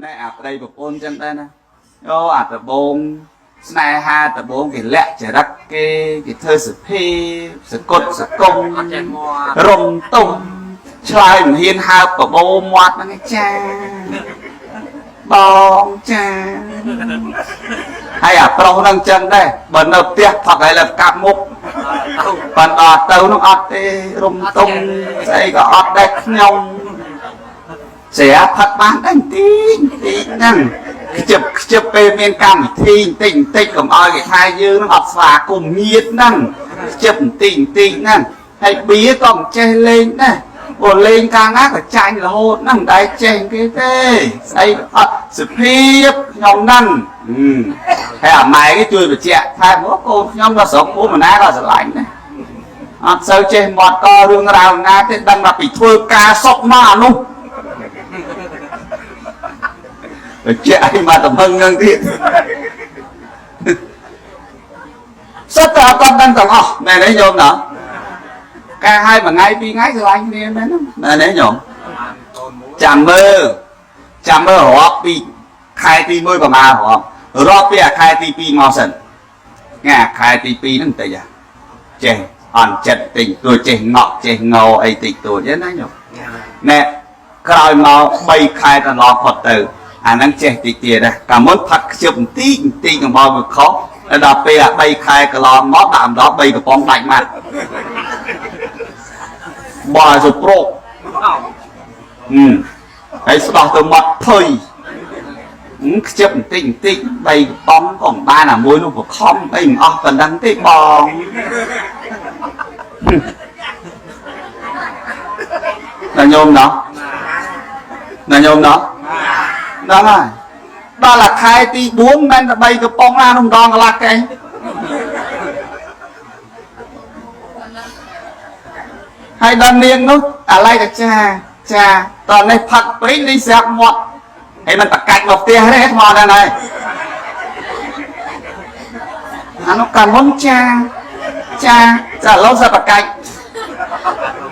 ណែអាប្តីប្រពន្ធចឹងដែរណាយោអាដបងស្នេហាដបងគេលាក់ចរិតគេគេធ្វើសុភាសកុតសកុំ អត់ចេះមាត់ រំទុំឆ្លើយមិនហ៊ានហើបបបោមាត់ហ្នឹងឯងចាបងចាហើយអាប្រុសហ្នឹងចឹងដែរបើនៅផ្ទះផឹកឲ្យលើកាប់មុខ ទៅ ប៉ុន្តែទៅនោះអត់ទេរំទុំស្អីក៏អត់ដែរខ្ញុំស្រាផឹកបានដែរបន្តិចបន្តិចហ្នឹងខ្ជិបខ្ជិបពេលមានកម្មវិធីបន្តិចបន្តិចកុំឲ្យគេថាយើងហ្នឹងអត់ស្វាគមន៍ញាតហ្នឹងខ្ជិបបន្តិចបន្តិចហ្នឹងហើយបៀក៏មិនចេះលេងដែរព្រោះលេងកាលណាក៏ចាញ់រហូតហ្នឹងមិនដែលចេះគេទេស្អីក៏អត់សុភាពខ្ញុំហ្នឹងហើយអាម៉ែគេជួយបញ្ជាក់ថាមកកូនខ្ញុំក៏ស្រុកភូមិណាក៏ស្រឡាញ់ដែរអត់សូវចេះមាត់ករឿងរ៉ាវណាទេដឹងថាពីធ្វើការសុកមកអានោះបញ្ជាក់ឲ្យមកតំហឹងហ្នឹងទៀតសុទ្ធតែអត់ទាន់ដឹងទាំងអស់មែនទេញោមណាកែឲ្យមួយថ្ងៃពីរថ្ងៃស្រឡាញ់គ្នាមែនទេមែនទេញោម កូនមួយ ចាំមើលចាំមើលរាប់ពីខែទី1ប្រហែលរាប់រាប់ពីអាខែទី2មកសិនថ្ងៃអាខែទី2ហ្នឹងបន្តិចហ่ะចេះអន់ចិត្តតិចទួចចេះងក់ចេះងោអីតិចតួចហ្នឹងណាញោមណែក្រោយមក3ខែកន្លងផុតទៅអាហ្នឹងចេះតិចទៀតដែរកាលមុនផឹកខ្ជិបបន្តិចបន្តិចកុំឲ្យវាខុសដល់ពេលអា3ខែកន្លងមកដាក់ម្ដង3កំប៉ុងដាច់ម៉ាត់បើសុប្រក អោ ហឹមហើយស្ដោះទៅមាត់ភ័យហឹមខ្ជិបបន្តិចបន្តិច3កំប៉ុងក៏មិនបានអាមួយនោះបខំអីមិនអស់ប៉ុណ្ណឹងទេបងណាញោមណោះណាញោមណោះហ្នឹងហើយដល់អាខែទី4មិនមែនតែ3កំប៉ុងណានោះម្ដងកន្លះកែងហើយដល់នាងនោះអាឡ័យក៏ចាចាតនេះផឹកពេកនេះស្រាប់មាត់ហើយមិនប្រកាច់មកផ្ទះទេថ្មហ្នឹងហើយអានោះកាលមុនចាចាចាឥឡូវស្រាប់ប្រកាច់